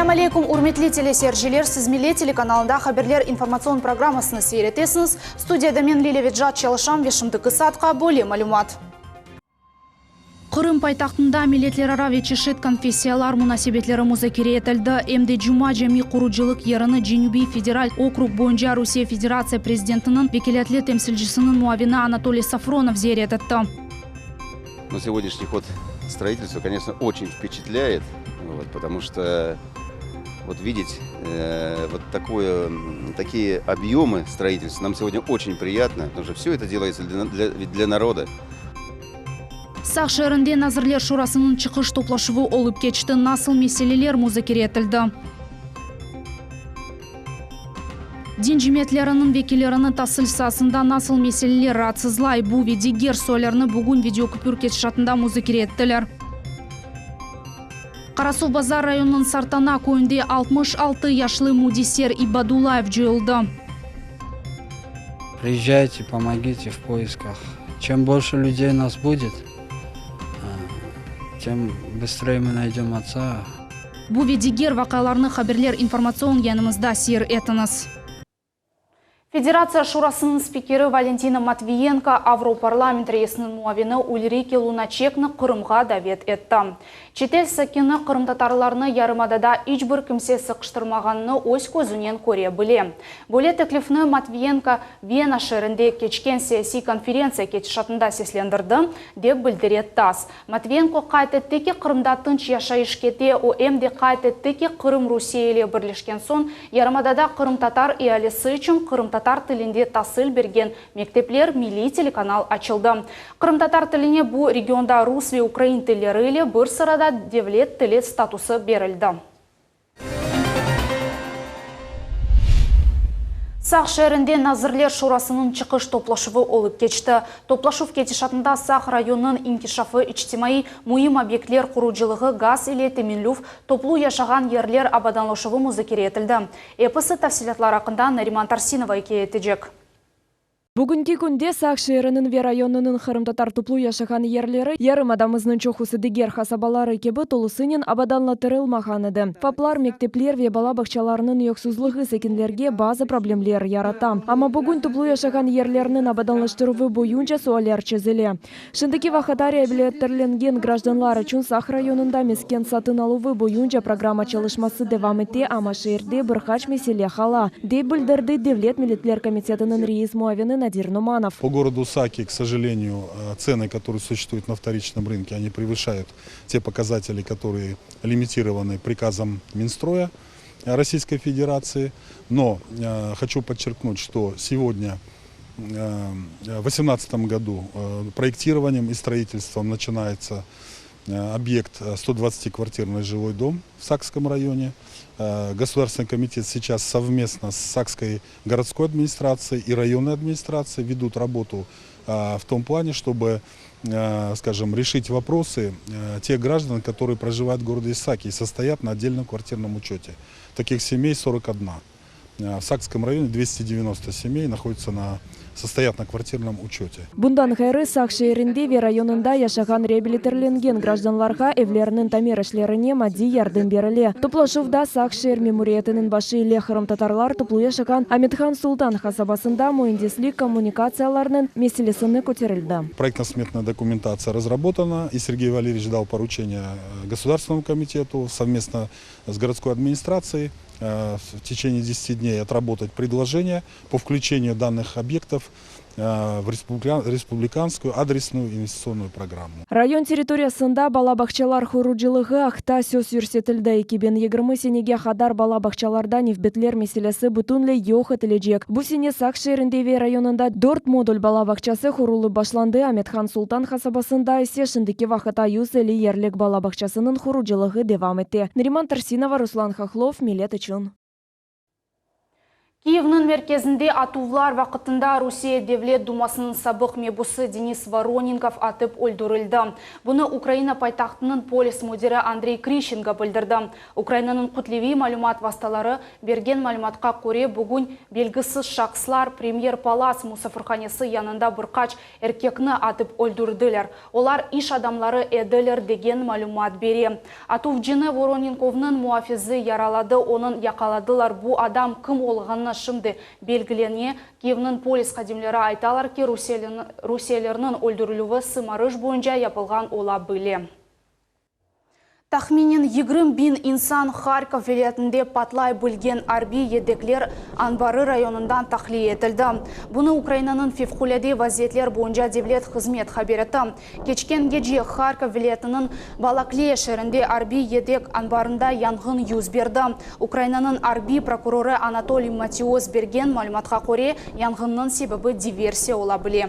Selâm aleykum, ürmetli teleseyirciler! Siz Millet telekanalında Haberler informatsion programmasını seyir etesiñiz. Studiyada men, Lilâ Vecat, çalışam ve şimdiki saatqa böyle malümat. Qırım paytahtında milletlerara ve çeşit konfessiyalar munasebetleri muzakere etildi. Em de Cuma cami qurucılıq yerini Cenübiy federal okrug boyunca Rusiye Federatsiya prezidentiniñ vekâletli temsilcisiniñ muavini Anatoliy Safronov ziyaret etti. На сегодняшний ход строительства, конечно, очень впечатляет, вот, потому что вот видеть вот такое, такие объемы строительства нам сегодня очень приятно, потому что все это делается для, для, для народа. Saq şeerinde Nazirler Şurasınıñ çıqış toplaşuvı olıp keçti, nasıl meseleler muzakere etildi? Din cemiyetleriniñ vekillerini tasil saasında nasıl meseleler raatsızlay, bu ve diger suallerni bugün videoküpür ketişatında muzakere ettiler. Qarasuvbazar rayonınıñ Sartana köyünde 66 yaşlı Müdeser İbadullayev coyuldı. Приезжайте, помогите в поисках. Чем больше людей нас будет, тем быстрее мы найдем отца. Bu ve diger vaqialarnı Haberler informatsion yayınımızda seyir etiñiz. Federatsiya Şurasınıñ spikeri Valentina Matviyenko Avroparlament reisiniñ muavini Ulrike Lunaçekni Qırımğa davet etti. Çetel sakini qırımtatarlarnı yarımadada iç bir kimse sıqıştırmağanını öz közünen köre bile. Böyle teklifni Matviyenko Vena şeerinde keçken siyasiy konferentsiya ketişatında seslendirdi, dep bildire TASS. Matviyenko qayd etti ki, Qırımda tınç yaşayış kete, o em de qayd etti ki, Qırım Rusiye ile birleşken soñ, yarımadada qırımtatar ealisi içün qırımtatar tilinde tasil bergen mektepler, milliy telekanal açıldı. Qırımtatar tiline bu regionda rus ve ukrain tilleri ile bir sırada devlet tili statusı berildi. Saq şeerinde Nazirler Şurasınıñ çıqış toplaşuvı olıp keçti. Toplaşuv ketişatında Saq rayonınıñ inkişafı, içtimaiy müim obyektler qurucılığı, gaz ile teminlüv, toplu yaşağan yerler abadanlaşuvı muzakere etildi. Episi tafsilâtlar aqqında Nariman Tarsinova ikâye etecek. Bugünki künde Saq şeeriniñ ve rayonınıñ qırımtatar toplu yaşağan yerleri yarımadamıznıñ çoqusı diger qasabaları kibi tolusınen abadanlatırılmağan edi. FAPlar, mektepler ve bala bağçalarınıñ yoqsuzlığı sakinlerge bazı problemler yarata. Amma bugün toplu yaşağan yerlerniñ abadanlaştıruvı boyunca sualler çezile. Şimdiki vaqıtta reabilitirlengen grajdanlar içün Saq rayonında mesken satın aluvı boyunca programma çalışması devam ete, amma şeerde bir qaç mesele qala, dep bildirdi Devlet milletler komitetiniñ reis muavini Nadir Numanov. Po gorodu Saki, k sojalenию, tseny, kotorye suşествуют na vtoriçnom rınke, oni prevışают te pokazateli, kotorye limitirovany prikazom Minstroya Rossiyskoy Federatsii. No hoçu podçerknut, çto segodnâ В восемнадцатом году проектированием и строительством начинается объект 120-квартирный жилой дом в Сакском районе. Государственный комитет сейчас совместно с Сакской городской администрацией и районной администрацией ведут работу в том плане, чтобы, скажем, решить вопросы тех граждан, которые проживают в городе Саки и состоят на отдельном квартирном учете. Таких семей 41. В Сакском районе 290 семей находятся на, состоят на квартирном учете. Bundan ğayrı, Saq şeerinde ve rayonında yaşağan reabilitirlengen grajdanlarğa evleriniñ tamir işlerine maddiy yardım berile. Toplaşuvda Saq şeer memuriyetiniñ başı ile qırımtatarlar toplu yaşağan Amethan Sultan qasabasında müendislik kommunikatsiyalarınıñ meselesini köterildi. Proyektno-smetnaya dokumentatsiya razrabotana, i Sergey Valeryeviç dal poruçeniye Gosudarstvennomu komitetu совместно с gorodskoy administratsiей в течение десяти дней отработать предложение по включению данных объектов в республиканскую адресную инвестиционную программу. Rayon territoriyasında bala bağçalar qurucılığı aqta söz yürsetildi. 2020 senege qadar bala bağçalarda nevbetler meselesi bütünley yoq etilecek. Bu sene Saq şeerinde ve rayonında dört modul bala bağçası qurulıp başlandı, Amethan Sultan qasabasında ise şimdiki vaqıtta 150 yerlik bala bağçasınıñ qurucılığı devam ete. Nariman Tarsinova, Ruslan Hahlov, Millet içün. Kiyevniñ. merkezinde atuvlar vaqtında Rusiye Devlet dumasınıñ sabıq mebusı Denis Voronenkov atıp öldürildi. Bunı Ukraina paytahtınıñ polis müdiri Andrey Krişçenko bildirdi. Ukrainanıñ kütleviy malümat vastaları bergen malümatqa köre, bugün belgisiz şahıslar Premyer Palace musafirhanesi yanında bir qaç erkekni atıp öldürdiler. Olar iş adamları ediler degen malümat bere. Atuvcını Voronenkovnıñ muafizi yaraladı, onıñ yaqaladılar. Bu adam kim olğanı şimdi belgilene. Kiyevniñ polis hadimleri aytalar ki, rusiyelilerniñ öldürilüvi sımarış boyunca yapılğan ola bile. Tahminen 20 biñ insan Harkov vilâyetinde patlay bilgen arbiy yedekler anbarı rayonından tahliye etildi. Bunı Ukrainanıñ fevqulâde vaziyetler boyunca devlet hızmet haber etti. Keçken gece Harkov vilâyetiniñ Balakleya şeerinde arbiy yedek anbarında yanğın yüz berdi. Ukrainanıñ arbiy prokurorı Anatoliy Matios bergen malümatqa köre, yanğınnıñ sebebi diversiya ola bile.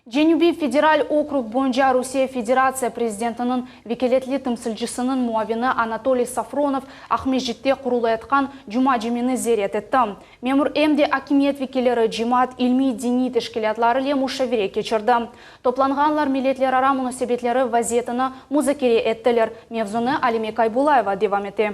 Cenübiy federal okrug boyunca Rusiye Federatsiya prezidentiniñ vekâletli temsilcisiniñ muavini Anatoliy Safronov Aqmescitte qurulayatqan Cuma camini ziyaret etti. Memur em de akimiyet vekilleri, cemaat ilmiy-diniy teşkilâtları ile muşavere keçirdi. Toplanğanlar milletlerara munasebetleri vaziyetini muzakere ettiler. Mevzunı Alime Kaybulayeva devam ete.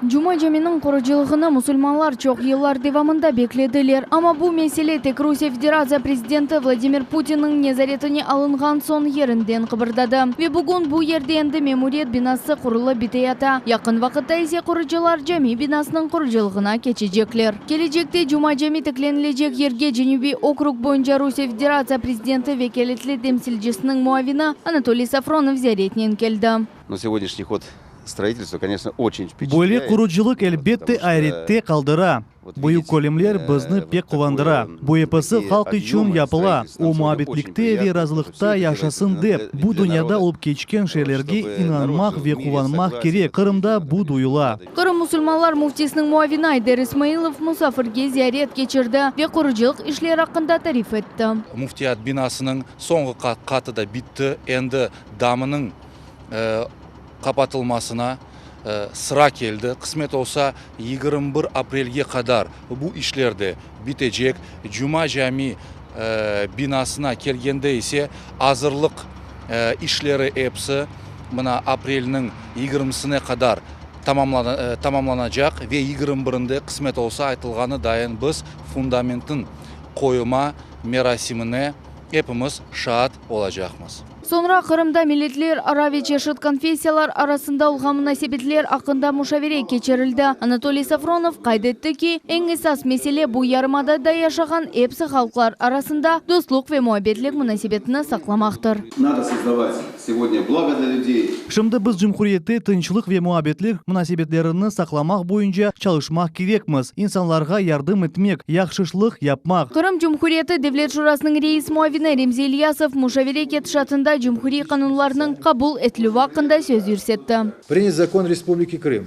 Cuma caminiñ qurucılığını musulmanlar çoq yıllar devamında beklediler. Amma bu mesele tek Rusiye Federatsiya prezidenti Vladimir Putinniñ nezaretine alınğan soñ yerinden qıbırdadı. Ve bugün bu yerde endi memuriyet binası qurulıp biteyata. Yaqın vaqıtta ise qurucılar cami binasınıñ qurucılığına keçecekler. Kelecekte Cuma cami tiklenilecek yerge Cenübiy okrug boyunca Rusiye Federatsiya prezidenti vekâletli temsilcisiniñ muavini Anatoliy Safronov ziyaretnen keldi. Но сегодняшний ход строительства, конечно, очень впечатляет. Böyle qurucılıq, elbette, ayrette qaldıra. Büyük kölemler bizni pek quvandıra. Bu episi halq içün yapıla, o muabbetlikte ve razılıqta yaşasın dep. Bu dünyada olıp keçken şeylerge inanmaq ve quvanmaq kerek, Qırımda bu duyula. Qırım musulmanlar müftisiniñ muavini Ayder İsmailov musafirge ziyaret keçirdi ve qurucılıq işleri aqqında tarif etti. Müftiyat binasınıñ soñki qatı da bitti, endi damınıñ qapatılmasına sıra keldi. Qısmet olsa, 21 aprelge qadar bu işler de bitecek. Cuma cami binasına kelgende ise azırlıq işleri episi mına aprelniñ 20-sine qadar tamamlanacaq ve 21-inde qısmet olsa, aytılğanı dayın biz fundamentniñ qoyuma merasimine epimiz şaat olacaqmız. Soñra Qırımda milletlerara ve çeşit konfessiyalar arasında olğan munasebetler aqqında muşavere keçirildi. Anatoliy Safronov qayd etti ki, eñ esas mesele bu yarımadada yaşağan epsi halqlar arasında dostluq ve muabbetlik munasebetini saqlamaqtır. Надо создавать сегодня благо для людей. Şimdi biz cumhuriyette tınçlıq ve muabbetlik munasebetlerini saqlamaq boyunca çalışmaq kerekmiz. İnsanlarğa yardım etmek, yahşılıq yapmaq. Qırım Cumhuriyeti Devlet Şurasınıñ reis muavini Remzi İlyasov muşavere ketişatında cumhuriy qanunlarnıñ qabul etilüvi aqqında söz yürsetti. Принят закон Республики Крым.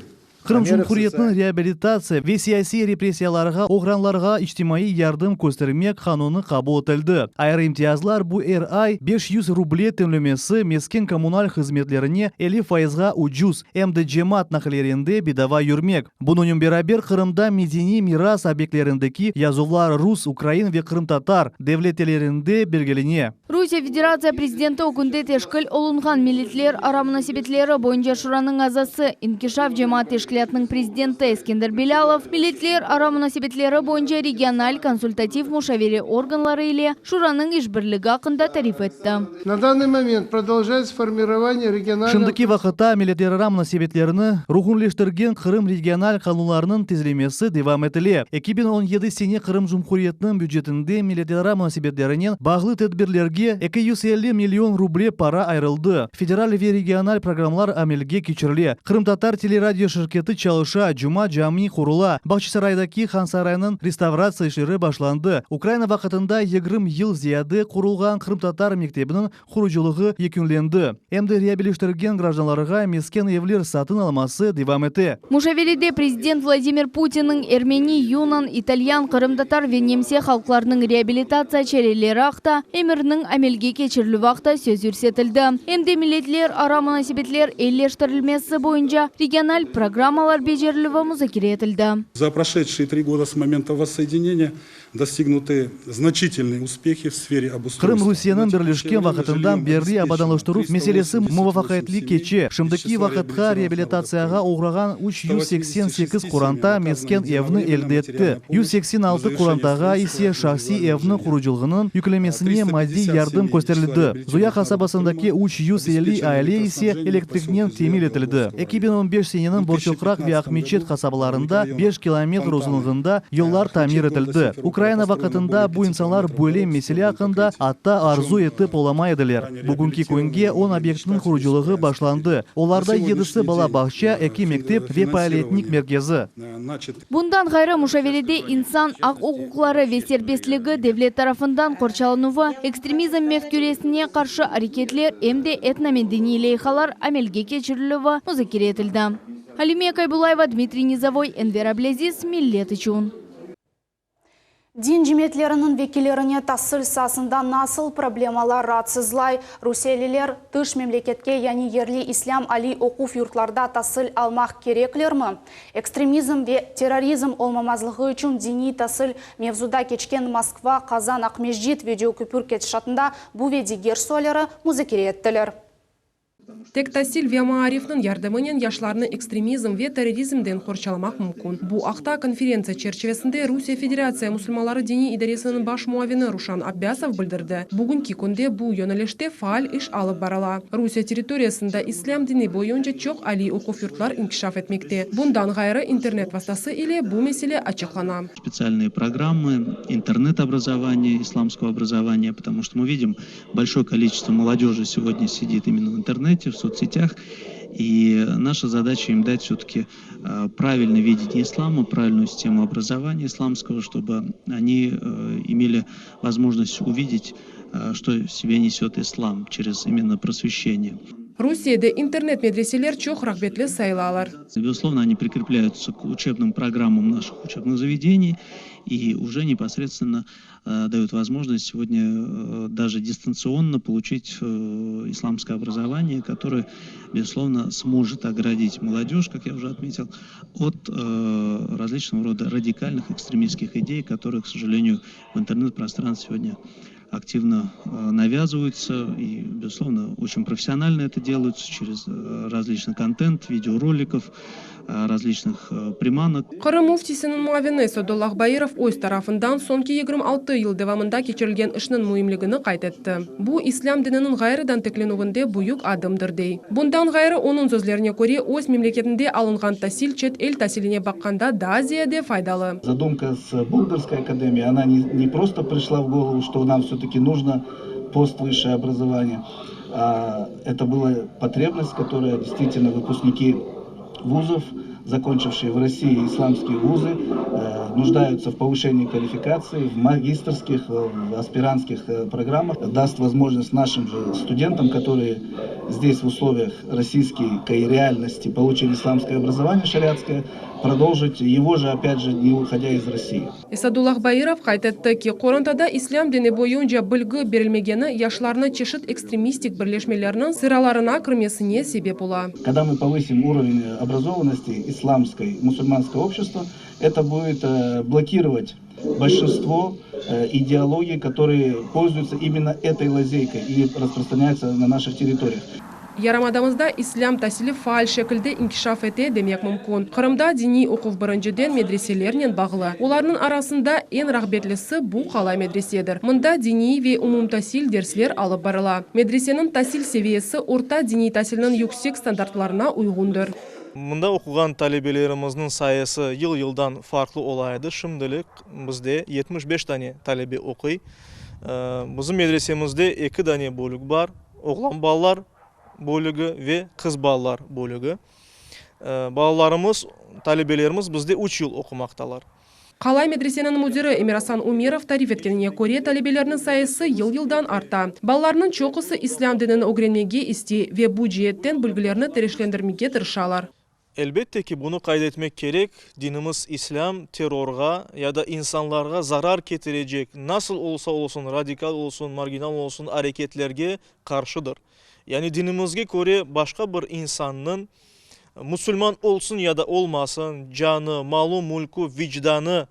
Qırım Cumhuriyetiniñ reabilitatsiya ve siyasiy repressiyalarğa oğrağanlarğa içtimaiy yardım köstermek qanunı qabul etildi. Ayrı imtiyazlar bu er ay 500 ruble tölemesi mesken kommunal hızmetlerine 50 fayızğa ucuz, em de cemaat naqillerinde bedava yürmek. Bunıñnen beraber Qırımda medeniy miras obyektlerindeki yazuvlar rus, ukrain ve qırımtatar devlet tillerinde belgilene. Rusiye Federatsiya prezidenti ögünde teşkil olunğan milletlerara munasebetleri boyunca Şuranıñ azası, İnkişaf cemaat teşkilâtınıñ prezidenti Eskender Bilâlov, milletlerara munasebetleri boyunca regional konsultativ muşavere organları ile Şuranıñ işbirligi aqqında tarif etti. На данный момент продолжается формирование регионального... Şimdiki vaqıtta milletlerara munasebetlerini uyğunlaştırğan Qırım regional qanunlarınıñ tizilmesi devam etile. 2017 sene Qırım Cumhuriyetiniñ bücetinde milletlerara munasebetlerinen bağlı tedbirlerge 250 million ruble para ayırıldı. Federal ve regional programmalar amelge keçirile. Qırımtatar teleradio şirketi çalışa, Cuma cami qurula. Bağçasaraydaki Hansaraynıñ restavratsiya işleri başlandı. Ukraina vaqtında 20 yıl ziyade qurulğan Qırımtatar mektebiniñ qurucılığı yekünlendi. Em de reabilitatsiya grajdanlarğa mesken evler satın alması devam ete. Muşaverede prezident Vladimir Putinniñ Ermeni, Yunan, İtalyan, Qırımtatar ve Nemse halqlarınıñ reabilitatsiya çareleri aqta emiriniñ amelge keçirilüvi aqta söz yürsetildi. Em de milletlerara munasebetler eyileştirilmesi boyunca regional programma. programmalar becerilüvi muzakere etildi. За прошедшие три года с момента воссоединения достигнуты значительные успехи в сфере обустройства. Qırım Rusiyeniñ birleşken vaqtından berli abadanlaştıruv meselesi muvafaqiyetli keçe. Şimdiki vaqıtqa reabilitatsiyağa oğrağan 388 qoranta mesken evni elde etti, 186 qorantağa ise şahsiy evniñ qurucılığınıñ yüklemesine maddiy yardım kösterildi. Zuya qasabasındaki 350 aile ise elektriknen temin etildi. 2015 seneniñ Borçoqraq ve Aqmeçet qasabalarında beş kilometr uzunlığında yollar tamir etildi. Ukraina vaqtında bu insanlar böyle mesele aqqında atta arzu etip olamay ediler. Bugünki künge on obyektniñ qurucılığı başlandı, olarda yedisi bala bağça, eki mektep ve polietnik merkezi. Bundan ğayrı, muşaverede insan aq-uquqları ve serbestligi devlet tarafından qorçalanuvı, ekstremizm mefküresine qarşı areketler, em de etnomedeniy leyhalar amelge keçirilüvi muzakere etildi. Alime Kaybulayeva, Dmitriy Nizovoy, Enver Ablâziz, Millet içün. Din cemiyetleriniñ vekillerine tasil saasında nasıl problemalar raatsızlay? Rusiyeliler tış memleketke, yani yerli islâm aliy oquv yurtlarda tasil almaq kereklermi? Ekstremizm ve terrorizm olmamazlığı içün diniy tasil mevzuda keçken Moskva, Qazan, Aqmescit videoköpür ketişatında bu ve diger sualleri muzakere ettiler. Tek tasil ve maarifniñ yardımınen yaşlarnı ekstremizm ve terrorizmden qorçalamaq mümkün. Bu aqta konferentsiya çerçivesinde Rusiye Federatsiya musulmanları diniy idaresiniñ baş muavini Ruşan Abbasov bildirdi. Bugünki künde bu yönelişte faal iş alıp barıla. Rusiye territoriyasında islâm dini boyunca çoq aliy oquv yurtlar inkişaf etmekte. Bundan ğayrı, internet vastası ile bu mesele açıqlana. Специальные программы, интернет-образование, исламского образования, потому что мы видим, большое количество молодежи сегодня сидит именно в интернете, в соцсетях, и наша задача им дать все-таки правильное видение ислама, правильную систему образования исламского, чтобы они имели возможность увидеть, что в себе несет ислам через именно просвещение. Rusiyede internet medreseler çoq rağbetli sayılalar. Безусловно, они прикрепляются к учебным программам наших учебных заведений и уже непосредственно дают возможность сегодня даже дистанционно получить исламское образование, которое, безусловно, сможет оградить молодежь, как я уже отметил, от различного рода радикальных экстремистских идей, которые, к сожалению, в интернет-пространстве сегодня активно навязываются и, безусловно, очень профессионально это делаются через различный контент, видеороликов, различных приманок. Qırım müftisiniñ muavini Esadullah Bairov öz tarafından soñki 26 yıl devamında keçirilgen işniñ müimligini qayd etti. Bu, islâm dininiñ ğayrıdan tiklenüvinde büyük adımdır, dey. Bundan ğayrı, onıñ sözlerine köre, öz memleketinde alınğan tasil çet el tasiline baqqanda daa ziyade faydalı. Задумка с Болгарской академией, она не, не просто пришла в голову, что нам все-таки нужно поствысшее образование, а это была потребность, которая действительно выпускники вузов, закончившие в России исламские вузы, нуждаются в повышении квалификации, в магистерских, в аспирантских программах. Даст возможность нашим же студентам, которые здесь в условиях российской реальности получили исламское образование шариатское, продолжить его же, опять же, не уходя из России. Esadullah Bairov qayd etti ki, qorantada islâm dini boyunca bilgi berilmegeni yaşlarnı çeşit ekstremistik birleşmelerniñ sıralarına kirmesine sebep ola. Когда мы повысим уровень образованности исламской, мусульманского общества, это будет блокировать большинство идеологий, которые пользуются именно этой лазейкой и распространяются на наших территориях. Yarımadamızda islâm tasili faal şekilde inkişaf ete demek mümkün. Qırımda diniy oquv birinciden medreselernen bağlı. Olarnıñ arasında eñ rağbetlisi bu Qalay medresedir. Mında diniy ve umumtasil dersler alıp barıla. Medreseniñ tasil seviyesi orta diniy tasilniñ yüksek standartlarına uyğundır. Mında oquğan talebelerimizniñ sayısı yıl yıldan farqlı ola edi. Şimdilik bizde 75 tane talebe oquy. Bizim medresemizde eki dane bölük bar, oğlan balalar bölügi ve qız balalar bölügi. Balalarımız, talebelerimiz bizde üç yıl oqumaqtalar. Qalay medreseniñ müdiri Emirasan Umerov tarif etkenine köre, talebelerniñ sayısı yıl-yıldan arta. Balalarnıñ çoqusı islâm dinini ögrenmege istey ve bu ceetten bilgilerini terenleştirmege tırışalar. Elbette ki, bunı qayd etmek kerek, dinimiz islâm terrorğa ya da insanlarğa zarar ketirecek, nasıl olsa olsun, radikal olsun, marginal olsun areketlerge qarşıdır. Yani dinimizge köre başqa bir insannıñ. Musulman olsun ya da olmasın, canı, malı, mülkü, vicdanı,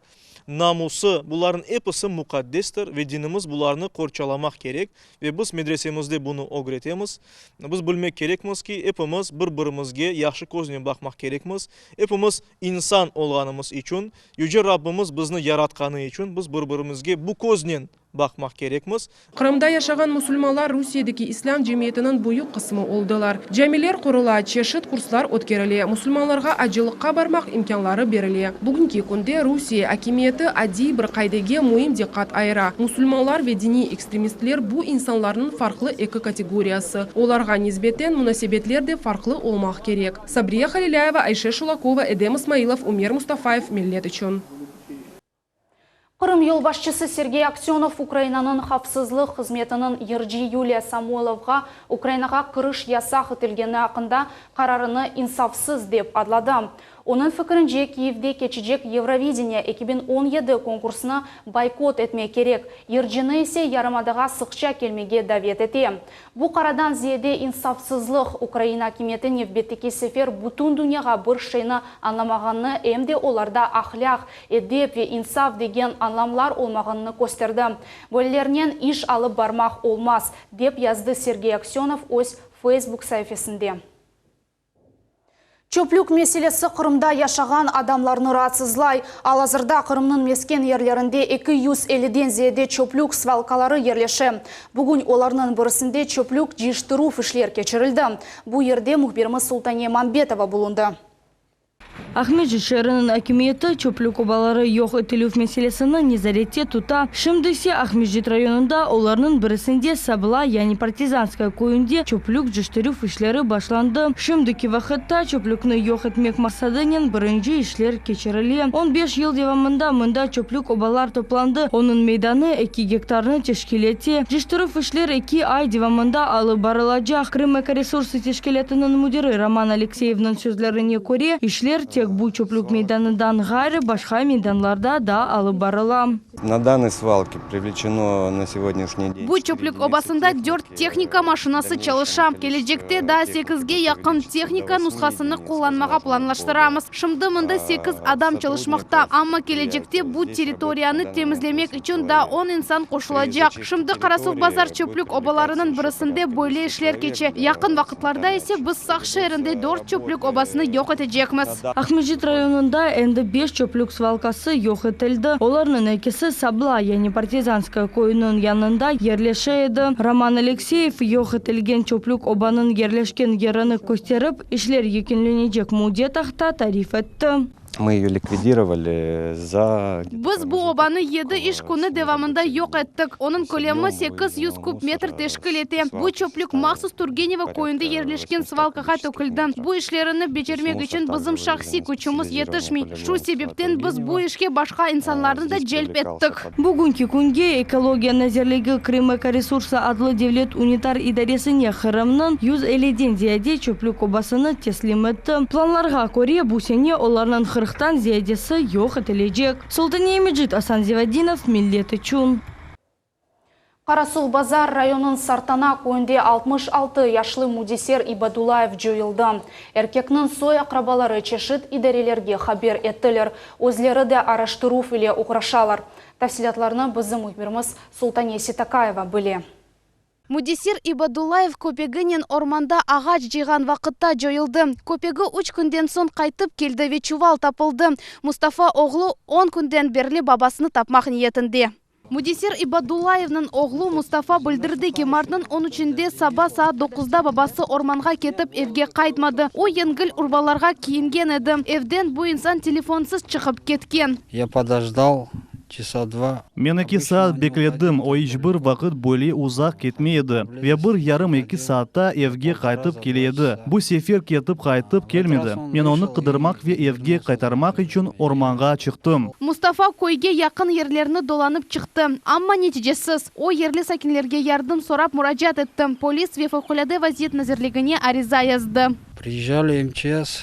namusı, bularnıñ episi muqaddestir ve dinimiz bularnı qorçalamaq kerek ve biz medresemizde bunı ögretemiz. Biz bilmek kerekmiz ki, epimiz bir-birimizge yahşı köznen baqmaq kerekmiz. Epimiz insan olğanımız içün, Yüce Rabbimiz bizni yaratqanı içün biz bir-birimizge bu köznen baqmaq kerekmiz. Qırımda yaşağan musulmanlar Rusiyedeki islâm cemiyetiniñ büyük qısmı oldılar. Camiler qurula, çeşit kurslar ötkerile, musulmanlarğa acılıqqa barmaq imkânları berile. Bugünki künde Rusiye akimiyeti adiy bir qaidege müim diqqat ayıra, musulmanlar ve diniy ekstremistler bu insanlarnıñ farqlı eki kategoriyası, olarğa nisbeten munasebetler de farqlı olmaq kerek. Sabriye Halilâyeva, Ayşe Şulakova, Edem İsmailov, Ümer Mustafayev, Millet içün. Qırım yolbaşçısı Sergey Aksönov Ukrainanıñ havfsızlıq hızmetiniñ yırcı Yuliya Samoylovğa Ukrainağa kiriş yasaq etilgeni aqqında qararını insafsız dep adladı. Onıñ fikirince, Kiyevde keçecek Yevrovideniye 2017 konkursını boykot etmek kerek, yırcını ise yarımadağa sıqça kelmege davet ete. Bu qaradan ziyade insafsızlıq, Ukraina akimiyeti nevbetteki sefer bütün dünyağa bir şeyni añlamağanını em de olarda ahlâq, edep ve insaf degen añlamlar olmağanını kösterdi. Böylelernen iş alıp barmaq olmaz, dep yazdı Sergey Aksönov öz Facebook saifesinde. Çöplük meselesi Qırımda yaşağan adamlarnı raatsızlay. Al-azırda Qırımnıñ mesken yerlerinde 250-den ziyade çöplük svalkaları yerleşe. Bugün olarnıñ birisinde çöplük cıyıştıruv işler keçirildi. Bu yerde mühbirimiz Sultaniye Mambetova bulundı. Aqmescit şeeriniñ akimiyeti çöplük obaları yoq etilüv meselesini nezarette tuta. Şimdi ise Aqmescit rayonında olarnıñ birisinde Sabla, yani Partizanskaya köyünde çöplük cıştırüv işleri başlandı. Şimdiki vaqıtta çöplükni yoq etmek maqsadınen birinci işler keçirile. On beş yıl devamında mında çöplük obalar toplandı, onıñ meydanı eki gektarnı teşkil ete. Cıştıruv işler eki ay devamında alıp barılacaq. Krımekoresursı teşkilâtınıñ müdiri Roman Alekseyevniñ sözlerine köre, işler tek bu çöplük meydanından ğayrı başqa meydanlarda da alıp barıla. Na dannoy svalke privleçeno na segodnâşniy den Bu çöplük obasında dört tehnika maşinası çalışa. Kelecekte daa sekizge yaqın tehnika nushasını qullanmağa planlaştıramız. Şimdi mında sekiz adam çalışmaqta, amma kelecekte bu territoriyanı temizlemek içün daa on insan qoşulacaq. Şimdi Qarasuvbazar çöplük obalarınıñ birisinde böyle işler keçe. Yaqın vaqıtlarda ise biz Saq şeerinde dört çöplük obasını yoq etecekmiz. Aqmescit rayonında endi beş çöplük svalkası yoq etildi. Olarnıñ ekisi Sabla, yani Partizanskaya köyüniñ yanında yerleşe edi. Roman Alekseyev, yoq etilgen çöplük obanıñ yerleşken yerini kösterip, işler yekünlenecek müddet aqta tarif etti. Mı eyo likvidirovali za. Biz bu obanı yedi iş künü devamında yoq ettik. Onıñ kölemi 800 kub metr teşkil ete. Bu çöplük mahsus Turgenevo köyünde yerleşken svalkağa töküldi. Bu işlerini becermek içün bizim şahsiy küçümiz yetişmey. Şu sebepten biz bu işke başqa insanlarnı da celp ettik. Bugünki künge Ekologiya nazirligi Krımekoresursı adlı devlet unitar idaresine Qırımnıñ 150-den ziyade çöplük obasını teslim etti. Planlarğa köre, bu sene olarnıñ qırqtan ziyadesi yoq etilecek. Sultaniye Mecit, Asan Zivadinov, Millet içün. Qarasuvbazar rayonınıñ Sartana köyünde 66 yaşlı Müdeser İbadullayev coyuldı. Erkekniñ soy-aqrabaları çeşit idarelerge haber ettiler, özleri de araştıruv ile oğraşalar. Tafsilâtlarnı bizim mühbirimiz Sultaniye Seytakayeva bile. Müdeser İbadullayev köpeginen ormanda ağaç cıyğan vaqıtta coyuldı. Köpegi üç künden soñ qaytıp keldi ve çuval tapıldı. Mustafa oğlu on künden berli babasını tapmaq niyetinde. Müdeser İbadullayevniñ oğlu Mustafa bildirdi ki, martnıñ on üçünde saba saat doquzda babası ormanğa ketip, evge qaytmadı. O, yengil urbalarğa kiyingen edi. Evden bu insan telefonsız çıqıp ketken. Ya podojdal çasa dva. Men eki saat bekledim, o iç bir vaqıt böyle uzaq ketmey edi ve bir yarım-eki saatta evge qaytıp kele edi. Bu sefer ketip qaytıp kelmedi. Men onı qıdırmaq ve evge qaytarmaq içün ormanğa çıqtım. Mustafa köyge yaqın yerlerni dolanıp çıqtı, amma neticesiz. O, yerli sakinlerge yardım sorap muracaat etti, polis ve Fevqulâde vaziyet nazirligine ariza yazdı. Priezjali MÇS.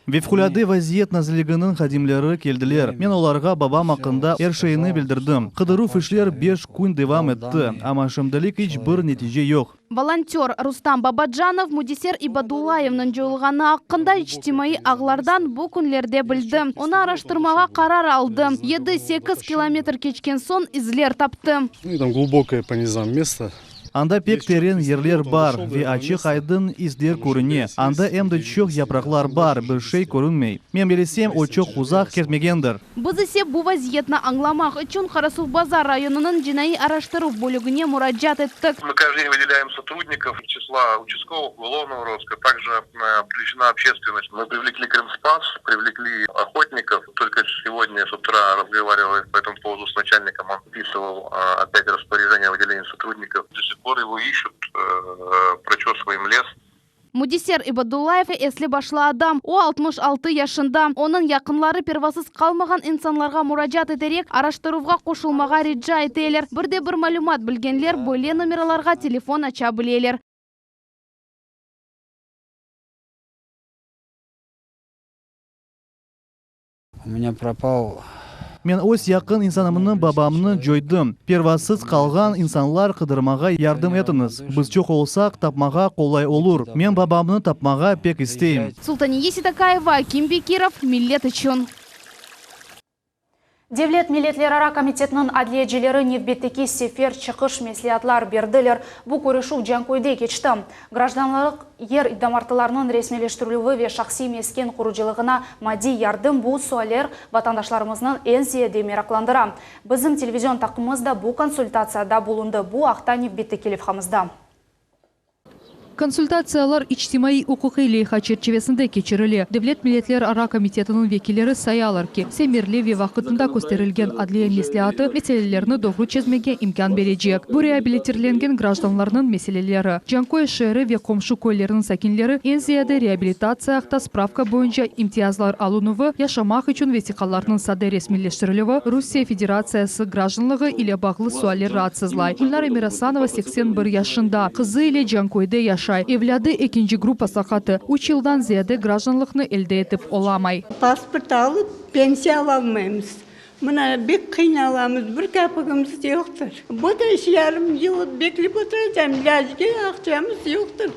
Vefqulade vaziyet nazirliginiñ hadimleri keldiler. Men olarğa babam aqqında er şeyni bildirdim. Qıdıruv işler beş kün devam etti, amma şimdilik iç bir netice yoq. Volontör Rustam Babacanov Müdeser İbadullayevniñ coyulğanı aqqında içtimaiy ağlardan bu künlerde bildi. Onı araştırmağa qarar aldı. Yedi, sekiz kilometr keçken soñ izler taptı. Tam glubokoye po nizam mesto. Anda pek teren yerler bar ve açıq-aydın izler körüne. Anda em de çoq yapraqlar bar, bir şey körünmey. Men bilesem, o çoq uzaq ketmegendir. Biz ise bu vaziyetni añlamaq içün Qarasuvbazar rayonınıñ cinaiy araştıruv bölügine muracaat ettik. Мы каждый день выделяем сотрудников из числа участковых, уголовного розыска, также привлечена общественность. Мы привлекли Крымспас, привлекли охотников. Только сегодня с утра разговаривали по этому поводу с начальником, он подписывал опять распоряжение о выделении сотрудников. До сих пор его ищут, прочесываем лес. Müdeser İbadullayev esli başlı adam, o 66 yaşında. Onıñ yaqınları pervasız qalmağan insanlarğa muracaat eterek, araştıruvğa qoşulmağa rica eteler. Bir de bir malümat bilgenler böyle nomeralarğa telefon aça bileler. U menya propal. Men öz yaqın insanımnı, babamnı coydım. Pervasız qalğan insanlar qıdırmağa yardım etiñiz. Biz çoq olsaq, tapmağa qolay olur. Men babamnı tapmağa pek isteyim. Sultaniye Seytakayeva, Akim Bekirov, Millet içün. Devlet milletlerara komitetiniñ adliyecileri nevbetteki sefer çıqış mesleatlar berdiler. Bu körüşüv Canköyde keçti. Grajdanlıq yer damartılarınıñ resmiyleştirilüvi ve şahsiy mesken qurucılığına maddiy yardım bu sualler vatandaşlarımıznıñ eñ ziyade meraqlandıra. Bizim televizion taqımımız da bu konsultatsiyada bulundı. Bu aqta nevbetteki levhamızda. Konsultatsiyalar içtimaiy-uquqiy leyha çerçivesinde keçirile. Devlet milletlerara komitetiniñ vekilleri sayalar ki, semerli ve vaqıtında kösterilgen adliye mesleatı meselelerni doğru çezmege imkân berecek. Bu reabilitirlengen grajdanlarnıñ meseleleri. Canköy şeeri ve qomşu köylerniñ sakinleri eñ ziyade reabilitatsiya aqta spravka boyunca imtiyazlar alınuvı, yaşamaq içün vesiqalarnıñ sade resmiyleştirilüvi, Rusiye Federatsiyası grajdanlığı ile bağlı sualler raatsızlay. Gülnara Emirasanova 81 yaşında, qızı ile Canköyde yaşay. Evlâdı ekinci gruppa saqatı, üç yıldan ziyade grajdanlıqnı elde etip olamay. Pasport alıp, pensiya alalmaymız. Mına, bek qıynalamız, bir kapigimiz yoqtır. Bu da yarım yıl beklep oturacam, ilâcge aqçamız yoqtır.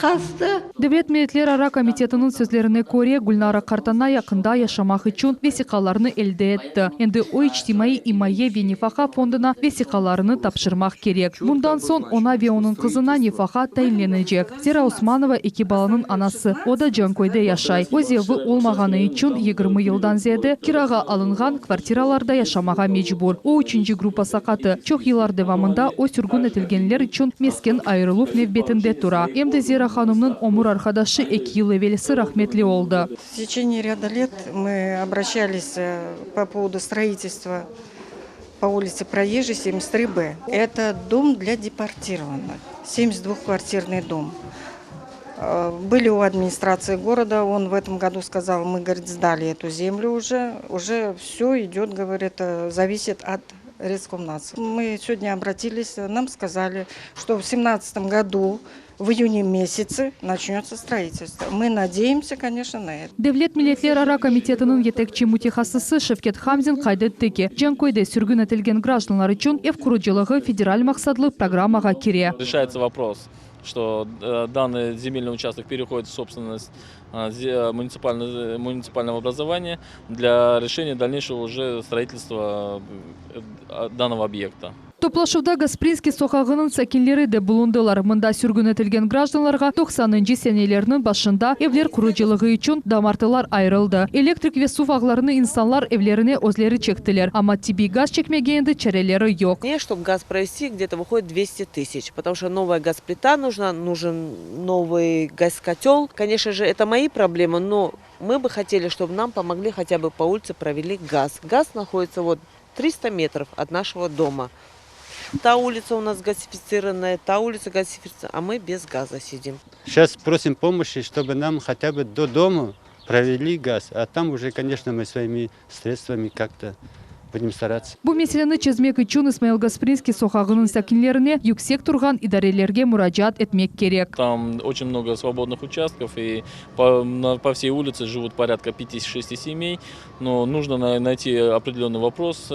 Qastı. Devlet milletlerara komitetiniñ sözlerine köre, Gülnara qartana yaqında yaşamaq içün vesiqalarnı elde etti. Endi o İçtimaiy imaye ve nefaqa fonduna vesiqalarını tapşırmaq kerek. Bundan soñ oña ve onıñ qızına nefaqa tayinlenecek. Zera Osmanova eki balanıñ anası, o da Canköyde yaşay. Öz evi olmağanı içün 20 yıldan ziyade kirağa alınğan kvartiralarda yaşamağa mecbur. O üçünci gruppa saqatı. Çoq yıllar devamında o sürgün etilgenler içün mesken ayırıluv nevbetinde tura. Em de Zera hanımnıñ ömür arqadaşı eki yıl evelsi rahmetli oldı. В течение ряда лет мы обращались по поводу строительства по улице Проезжей, 73Б. Это дом для депортированных, 72-квартирный дом. Были у администрации города, он в этом году сказал, мы, говорит, сдали эту землю уже, уже все идет, говорит, зависит от Рескомнаца. Мы сегодня обратились, нам сказали, что в 2017 году в июне месяце начнется строительство. Мы надеемся, конечно, на это. Devlet milletlerara komitetiniñ yetekçi mütehassısı Şevket Hamzin qayd etti ki, Canköyde sürgün etilgen grajdanlar içün ev qurucılığı federal maqsatlı programmağa kire. Решается вопрос, что данный земельный участок переходит в собственность муниципального образования для решения дальнейшего уже строительства данного объекта. Toplaşuvda Gasprinskiy soqağınıñ sakinleri de bulundılar. Mında sürgün etilgen grajdanlarğa 90-ncı senelerniñ başında evler qurucılığı içün damartılar ayırıldı. Elektrik ve suv ağlarını insanlar evlerine özleri çektiler. Amma tibbiy gaz çekmege endi çareleri yoq. Чтобы газ провести, где-то выходит 200 тысяч, потому что новая газплита нужна, нужен новый газ-котел. Конечно же, это мои проблемы, но мы бы хотели, чтобы нам помогли хотя бы по улице провели газ. Газ находится вот 300 метров от нашего дома. Та улица у нас газифицированная, та улица газифицированная, а мы без газа сидим. Сейчас просим помощи, чтобы нам хотя бы до дома провели газ, а там уже, конечно, мы своими средствами как-то будем. Budem starаться. Bu meseleni çezmek içün İsmail Gasprinskiy soqağınıñ sakinlerine yüksek turğan idarelerge muracaat etmek kerek. Tam oçen mnogo svobodnıh uçastkov i po po vsey ulice jivut porâdka pyati-şesti semey, no nujno nayti opredelönnıy vopros,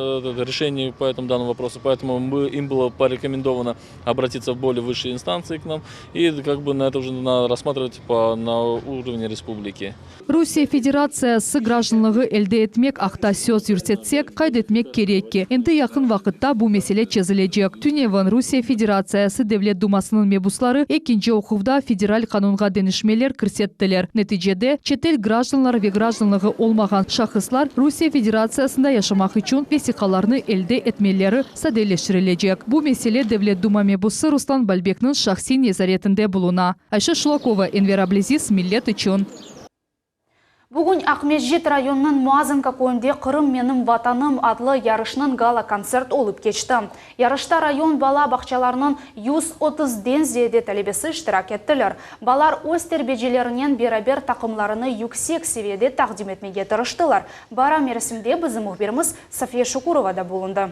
reşeniye po etomu dannomu voprosu, poetomu im bylo porekomendovano obratitsâ v bolее vısşie instantsii k nam i kak bı na eto uje nado rassmatrivat po na urovne respubliki. Rusiye Federatsiyası grajdanlığı elde etmek aqta söz yürsetsek, qayd etmek kerek ki, endi yaqın vaqıtta bu mesele çezilecek. Tünevin Rusiye Federatsiyası Devlet Dumasınıñ mebusları ekinci oquvda federal qanunğa deñişmeler kirsettiler. Neticede, çetel grajdanları ve grajdanlığı olmağan şahıslar Rusiye Federatsiyasında yaşamaq içün vesiqalarnı elde etmeleri sadeleştirilecek. Bu mesele Devlet Duma mebusı Ruslan Balbekniñ şahsiy nezaretinde buluna. Ayşe Şulakova, Enver Ableziz, Millet içün. Bugün Aqmescit rayonınıñ Muazanka köyünde Qırım menim Vatanım adlı yarışnıñ gala-kontsert olıp keçti. Yarışta rayon bala bağçalarınıñ 130 den ziyade talebesi iştirak ettiler. Balalar öz terbiyecilerinen beraber taqımlarını yüksek seviyede taqdim etmege tırıştılar. Bayram merasimde bizim mühbirimiz Safiye Şukurova da bulundı.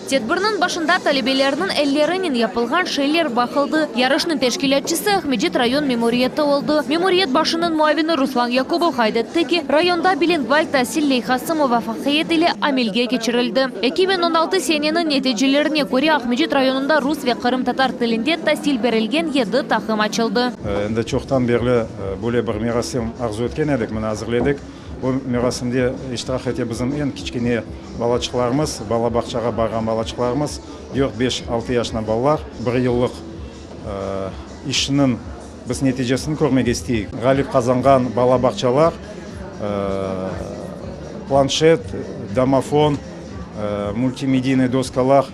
Tedbirniñ başında talebelerniñ ellerinen yapılğan şeyler baqıldı. Yarışnıñ teşkilâtçısı Aqmescit rayon memuriyeti oldı. Memuriyet başınıñ muavini Ruslan Yakubov qayd etti ki, rayonda bilingval tasil leyhası muvafaqiyet ile amelge keçirildi. 2016 seneniñ neticelerine köre Aqmescit rayonında rus ve qırımtatar tilinde tasil berilgen yedi taqım açıldı. Endi çoqtan berli böyle bir merasim arzu etken edik, mına azırledik. Bu merasimde iştirak ete bizim eñ kiçkene balaçıqlarımız, bala bağçağa barğan balaçıqlarımız, dört, beş, altı yaşına balalar. Bir yıllıq işniñ biz neticesini körmege isteyik. Ğalip qazanğan bala bağçalar planşet, domofon, multimediynıy doskalar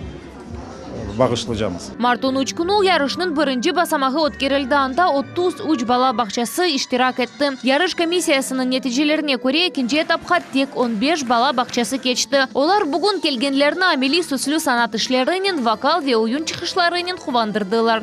bağışlaycamız. Mart on üç künü yarışnıñ birinci basamağı ötkerildi, anda 33 bala bağçası iştirak etti. Yarış komissiyasınıñ neticelerine köre, ekinci etapqa tek on beş bala bağçası keçti. Olar bugün kelgenlerni ameliy süslü sanat işlerinen, vokal ve oyun çıqışlarınen quvandırdılar.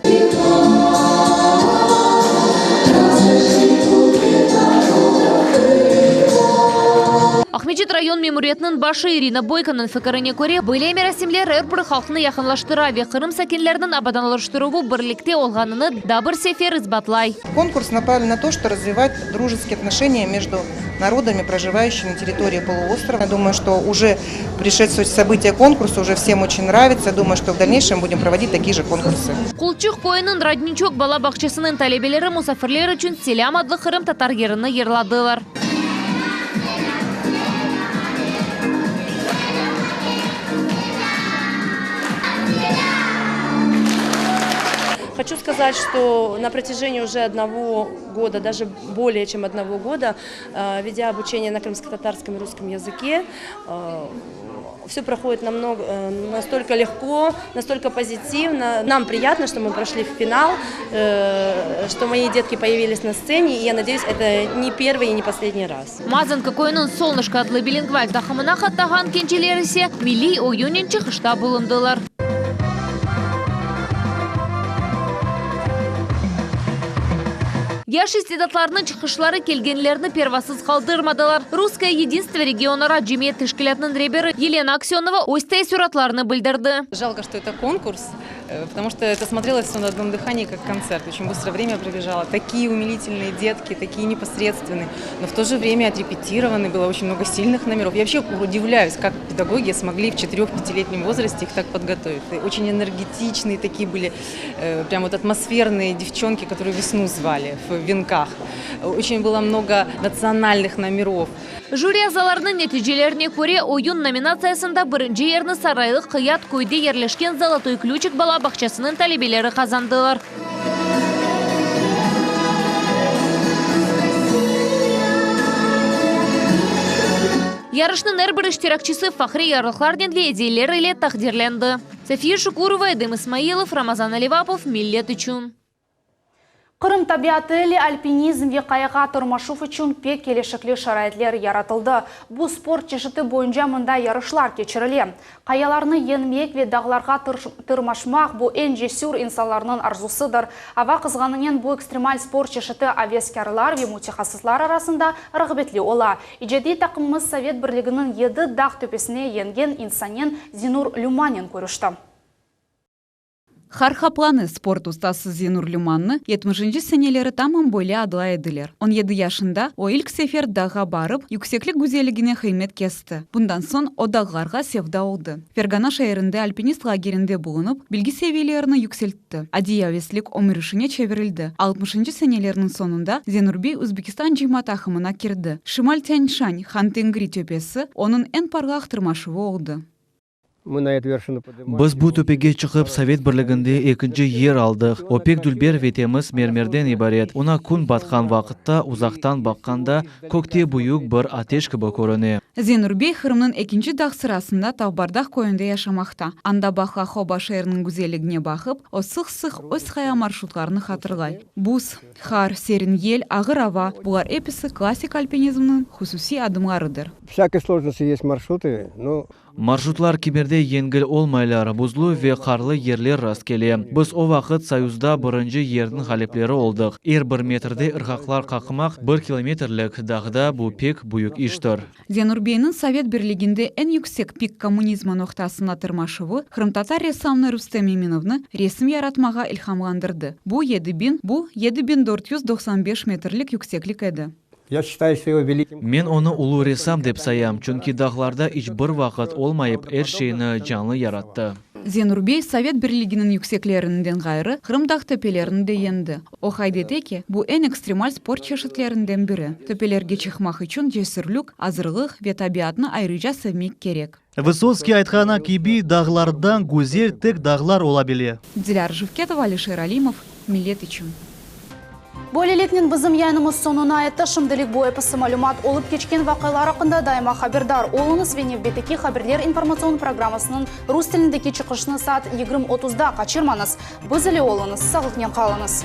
Aqmescit rayon memuriyetiniñ başı İrina Boykonıñ fikirine köre, böyle merasimler er bir halqnı yaqınlaştıra ve Qırım sakinleriniñ abadanlaştıruvı birlikte olğanını daa bir sefer isbatlay. Konkurс направлен на то, что развивать дружеские отношения между народами, проживающими на территории полуострова. Я думаю, что уже пришедшие события конкурса уже всем очень нравится. Думаю, что в дальнейшем будем проводить такие же конкурсы. Qulçıq köyüniñ Rodniçok bala bağçasınıñ talebeleri musafirler içün Selâm adlı qırımtatar yırını yırladılar. Хочу сказать, что на протяжении уже одного года, даже более чем одного года, ведя обучение на крымско-татарском и русском языке, все проходит намного, настолько легко, настолько позитивно. Нам приятно, что мы прошли в финал, что мои детки появились на сцене, и я надеюсь, это не первый и не последний раз. Mazanka köyüniñ Solnışko adlı bilingval taqımına qatnağan kenceler ise milliy oyunnen çıqışta bulundılar. Yaş istidatlarnıñ çıqışları kelgenlerni pervasız qaldırmadılar. Russkoye yedinstvo regionara cemiyet teşkilâtınıñ reberi Yelena Aksönova öz teessüratlarını bildirdi. Žalko, что это конкурс, потому что это смотрелось всё на одном дыхании, как концерт. Очень быстро время пробежало. Такие умилительные детки, такие непосредственные, но в то же время отрепетированы, было очень много сильных номеров. Я вообще удивляюсь, как педагоги смогли в четырёх-пятилетнем возрасте их так подготовить. Очень энергетичные такие были, прям вот атмосферные девчонки, которые весну звали в венках. Очень было много национальных номеров. Jüri azalarınıñ neticelerine köre, oyun nominatsiyasında birinci yerni Saraylı Qıyat köyde yerleşken Zolotoy klüçik bala bağçasınıñ talebeleri qazandılar. Yarışnıñ er bir iştirakçisi fahriy yarlıqlarnen ve ediyeler ile taqdirlendi. Safiye Şukurova, Edem İsmailov, Ramazan Alivapov, Millet içün. Qırım tabiatı ile alpinizm ve qayağa tırmaşuv içün pek kelişikli şaraitler yaratıldı. Bu sport çeşiti boyunca mında yarışlar keçirile. Qayalarnı yeñmek ve dağlarğa tırmaşmaq, bu eñ cesür insanlarnıñ arzusıdır. Ava qızğanınen bu ekstremal sport çeşiti aveskârlar ve mütehassıslar arasında rağbetli ola. İcadiy taqımımız Sovet Birliginiñ yedi dağ töpesine yeñgen insannen Zinur Lümannen körüşti. Qar qaplanı, sport ustası Zinur Lümannı yetmişinci seneleri tamam böyle adlay ediler. On yedi yaşında o ilk sefer dağğa barıp, yükseklik güzelligine qıymet kesti. Bundan soñ o dağlarğa sevda oldı. Fergana şeerinde alpinist lagerinde bulunıp, bilgi seviyelerini yükseltti. Adiy aveslik ömür işine çevirildi. Altmışıncı senelerniñ soñunda Zinur bey Özbekistan cıyma taqımına kirdi. Şimal Tyan-Şan, Han-Tengri töpesi onıñ eñ parlaq tırmaşuvı oldı. Biz bu töpege çıqıp, Sovet Birliginde ekinci yer aldıq. O pek dülber ve temiz mermerden ibaret. Oña kün batqan vaqıtta uzaqtan baqqanda, kökte büyük bir ateş kibi körüne. Zenur bey Qırımnıñ ekinci dağ sırasında Tavbardaq köyünde yaşamaqta. Anda Bahlahoba şeeriniñ güzelligine baqıp, o sıq-sıq öz qaya marşrutlarını hatırlay. Buz, qar, serin yel, ağır ava, bular episi klassik alpinizmniñ hususiy adımlarıdır. Vsâkoy slojnosti est marşrutı, no. Marşrutlar kimerde yengil olmaylar, buzlu ve qarlı yerler rastkele. Biz o vaqıt Soyuzda birinci yerniñ ğalipleri oldıq. Er bir metrde ırğaqlar qaqmaq, bir kilometrlik dağda bu pek büyük iştir. Zenur beyniñ Sovet Birliginde eñ yüksek pik kommunizma noqtasına tırmaşuvı qırımtatar ressamnı Rustem Eminovnı resim yaratmağa ilhamlandırdı. Bu 7000, bu 7495 metrlik yükseklik edi. Ya şçitayü, şto ego velikim. Men onı ulu ressam dep sayam, çünki dağlarda iç bir vaqıt olmayıp, er şeyni canlı yarattı. Zenur bey Sovet Birliginiñ yükseklerinden ğayrı, Qırım dağ töpelerini de yeñdi. O qayd ete ki, bu eñ ekstremal sport çeşitlerinden biri. Töpelerge çıqmaq içün cesürlik, azırlıq ve tabiatnı ayrıca sevmek kerek. Vısotskiy aytqanı kibi, dağlardan güzel tek dağlar ola bile. Dilâra Şevketova, Alişer Alimov, Millet içün. Böyleliknen bizim yayınımız soñuna yetti. Şimdilik bu episi malümat. Olıp keçken vaqialar aqqında daima haberdar oluñız ve nevbetteki Haberler informatsion programmasınıñ rus tilindeki çıqışını saat 20:30da qaçırmañız. Biz ile oluñız, sağlıqnen qalıñız.